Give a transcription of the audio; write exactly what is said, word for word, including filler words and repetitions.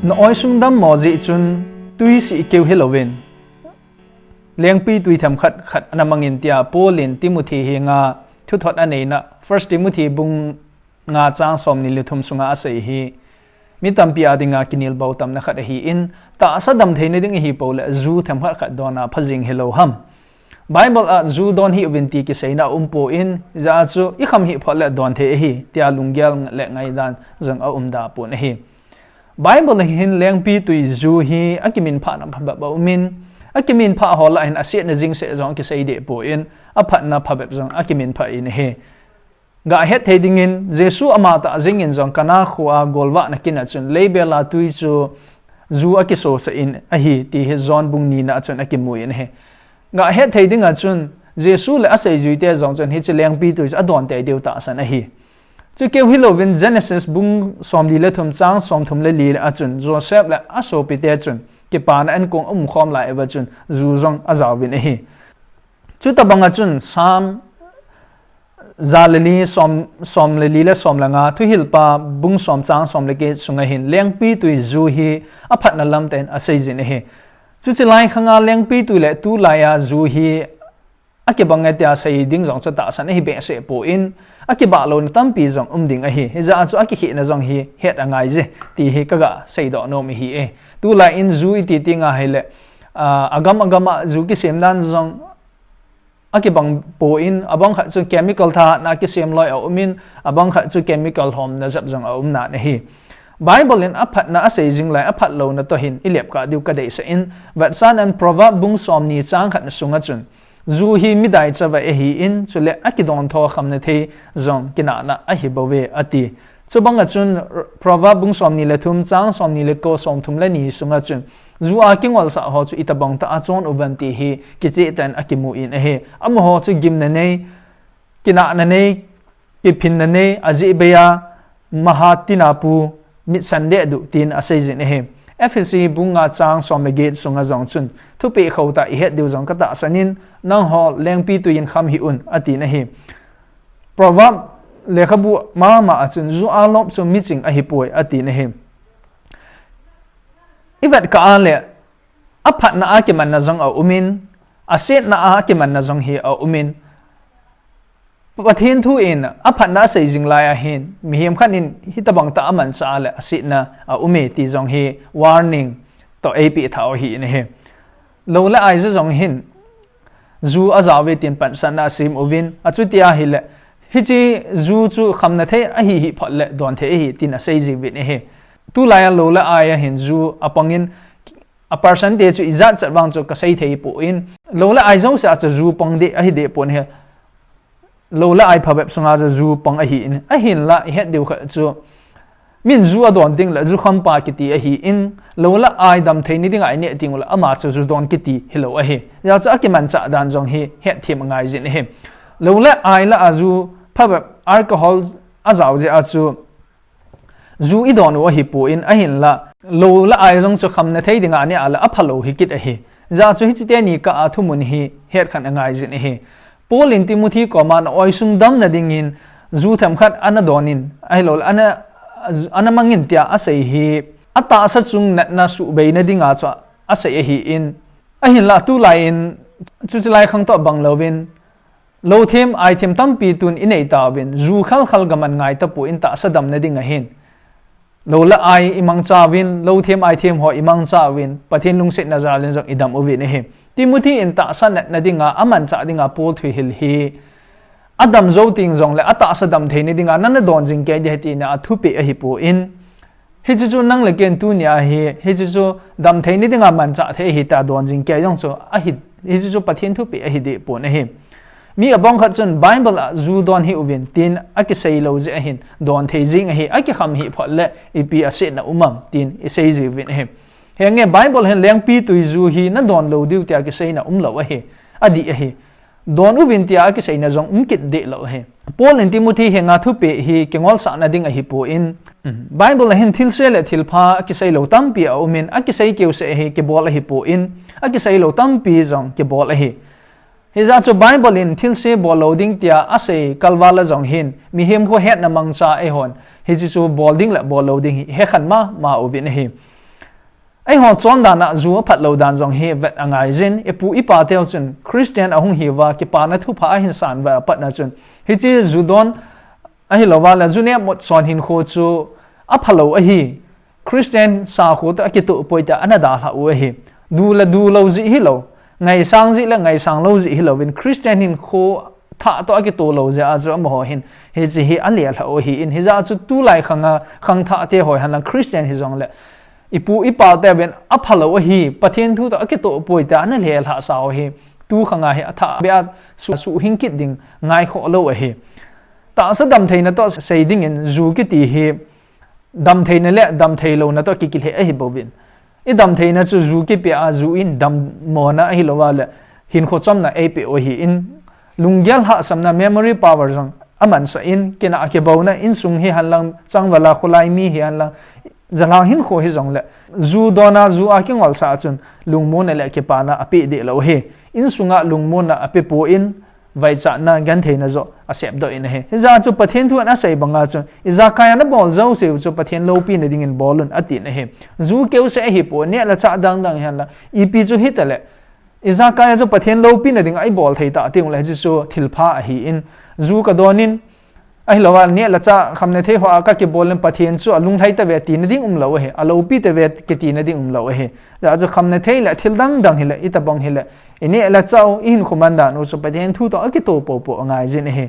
Na oisung dammo jeh chun tui sih keu hilouvin, lengpitui themkhat khat ana mangin tia Paul in Timothy henga thuthot aneina First Timothy bung nga chang somni le thum sunga asei hi mi tampi a dinga kinelbau tamna khat ahin, tahsa damtheina ding ahipou le ju themkhat khat dona phajing hilou ham. Bible a ju don hih uvin ti kiseina aumpon, hijeh chun ikham hih phot le don thei ahi tia lunggel le ngaidan jong aumda pon ahi. Bible hin lengpitui ju hi akiminphahna phabep aumin, akiminphah ho lah hin asetna jing seh jong akisei deh pon, aphatna phabep jong akiminphah in ahi. Gahet thei dingin, Jesu amatah jengin jong Cana khoa golvahna kin a chun leibela tui chu ju akisosah in ahi ti hi John bung nina a chun akimun ahi. Gahet thei dinga chun, Jesu le aseijuite jong chun hiche lengpitui chu adon tei diu tahsan ahi. Chukeu hilouvin Genesis bung somli le thum chang somthum le li a chun Joseph le asopite chun kipana ankong aumkhom lai uva chun ju jong ajaovin ahi. Chutobanga chun Psalm ja le li som, som le li le som le nga, Thuhilpa bung som chang som le get sunga hin lengpitui ju hi aphatna lamtah in aseijin ahi. Chuche laikhanga lengpitui le tulaiya ju hi akibang e tia sei ding jong chu tahsan ahi behseh pon, akibah louna tampi jong um ding ahi. Hijeh chun akikhehna jong hi het angaije ti hi kaga seidoh nom ahi e. Tulai in ju iti tenga hile, ah, agam agam a ju kisem dan jong akibang pon, abang khat chu chemical thahatna kisem loi aumin, abang khat chu chemical lhomna jep jong aumnan ahi. Bible in aphatna aseijing lai, aphat louna toh hin ilepkah diu kadeisah in, vetsahnan Proverb bung somni chang khatna sunga chun, ju hi midaicha vai ahin, chule akidon tho khamna thei jong kinahna ahi bouve ati. Chubanga chun Proverb bung somni le thum chang somni le ko, somthum le ni sunga chun, ju a kingolsah ho chu itobang tah a chon uvem ti hi kichehtah in akimun ahi. Amaho chu gimna nei, kinahna nei, kiphinna nei, ajeh beiya maha tina pu, mitsan dehduh tin aseijin ahi. Ephesi bung nga chang som le get sunga jong chun, thupeh khotah ihet diu jong katahsan in, nangho lengpitui in kham hih un atin ahi. Proverb lekhabu mama a chun ju a lop chu miching ahipoi atin ahi. Ivetkah a le, aphatna a kimanna jong aumin, asetna a kimanna jong hi aumin, Pathen thu in aphatna aseijing lai ahin, mihem khat in hitobang tah a amanchah a le asetna aume ti jong hi warning toh eipeh thah u ahin ahi. Lou le ai ju jong hin ju ajaove tin pansatna asem uvin, achuti ahile, hiche ju chu khamna thei ahi hih phot le don thei ahi tin aseijiuvin ahi. Tulai a lou le ai a hin ju apangin, a percentage chu ijat chet vang chu kasei thei pon, lou le ai jouse a chu ju pang deh ahi deh pon ahi. Lou le ai phabep sunga chu ju pang ahin, ahinla ihet diu khat chu, min ju adon ding le jukhampa kiti ahin, lou le ai damtheina dinga ineh teng ule ama chu ju don kiti hilou ahi. Hijeh chun akimanchah dan jong hi hetthem angaijin ahi. Lou le ai lah a ju phabep alcohol ajao jeh a chu ju idon u ahipon, ahinla lou le ai jong chu khamna thei dinga aneh a le aphalou hikit ahi. Hijeh chun hiche teni kah a thumun hi hetkhen angaijin ahi. Paul in Timothy koma na oisung damna dingin ju themkhat ana donin, ahilouleh ana, ana mangin tia asei hi, atahsa chung natna suhbeina dinga chu asei ahin, ahinla tulai in chuche lai khang toh bang louvin, lou them, ai them tampi tun inei tauvin, ju khalkhal gaman ngai tapon tahsa damna ding ahin. Lou le ai imangcha uvin, lou them ai them ho imangcha uvin, Pathen lungsetna jal in jong idam uvin ahi. Timothy in tahsa natna dinga, amanchah dinga Paul thuhil hi, adam jou teng jongle, atahsa damtheina dinga, nana don jing kei ding ahi tina athupeh ahipon, hiche chu nang le ken tunia hi, hiche chu damtheina dinga manchah thei ahi tia don jing kei jong chu ahi, hiche chu Pathen thupeh ahi dehpon ahi. Mi abang khat chun Bible a ju don hih uvin tin akisei lou jeh ahin, don thei jing ahi, akikham hih phot le ipi asetna um am tin isei jiuvin ahi. Henge Bible hin lengpitwi ju hi nadon lou diu tia kiseina umlou ahi, adih ahi. Don uvin tia akiseina jong um kit dehlou ahi. Paul in Timothy henga thupeh hi kingolsahna ding ahipon, Bible a hin thilse le thilpha akisei lou tampi aumin, akisei keuseh hi kibol ahipon, akisei lou tampi jong kibol ahi. Hijeh chun Bible in thilse bol lou ding tia asei kalval a jong hin, mihem kho hetna mangcha eihon, hiche chu bol ding le bol lou ding hi hekhen mama uvin ahi. Eiho chondan a ju aphat lou dan jong hi vet angaijin, ipu ipa teu chun Christian ahung hiuva, kipana thupha ahin san uva apatna chun, hiche ju don ahilouva le ju nep mot son hinkho chu aphalou ahi. Christian sakho toh akitoh poi tia ana dalhah u ahi. Du le du lou jeh hilou, ngaisang jeh le ngaisang lou jeh hilouvin, Christian hinkho thah toh akitoh lou jeh a chu amaho hin hiche hi alelhah u ahin, hijeh a chu tulai khanga khangthah te ho henlang Christian hijongle, ipu ipa teuvin aphalou ahi, Pathen thu toh akitoh poi tia ana lelhah sau hi, tu khanga hi athah beh a su, suhhing kit ding ngaikhoh lou ahi. Tahsa damtheina toh sei dingin ju kiti hi damtheina le damtheilouna toh kikilheh ahibouvin, idamtheina chu ju kipeh a, ju in dammona ahilouva le hinkho chomna eipeh u ahin, lunggel hahsamna, memory power jong amansah in, kinah kibouna, insung hihenlang, changval a kholai mi hihenlang, jalhang hinkho hijongle, ju dona, ju a kingolsah a chun lungmonna le kipana apeh deh lou ahi. Insunga lungmonna apepoi, vaichatna, gentheina joh asepdoh in ahi. Hijeh a chu Pathen thu in asei banga chu, ijakai a nabol jouseu chu Pathen loupina dingin bol un atin ahi. Ju keuseh ahipoi, neh le chah dangdang hihenlang, ipi chu hitale, ijakai a chu Pathen loupina dinga ibol thei tah tengule hiche chu thilpha ahin, ju kadonin, ahilouva neh le chah, kham le thei hoa kakibol in Pathen chu alunglhai tave tina ding umlou ahi, aloupi tave kitina ding umlou ahi. Hijeh a chu kham le thei le thil dangdang hile, itobang hile, ineh le chah u, ihinkho man dan u chu Pathen thu toh akitoh poupou angaijin ahi.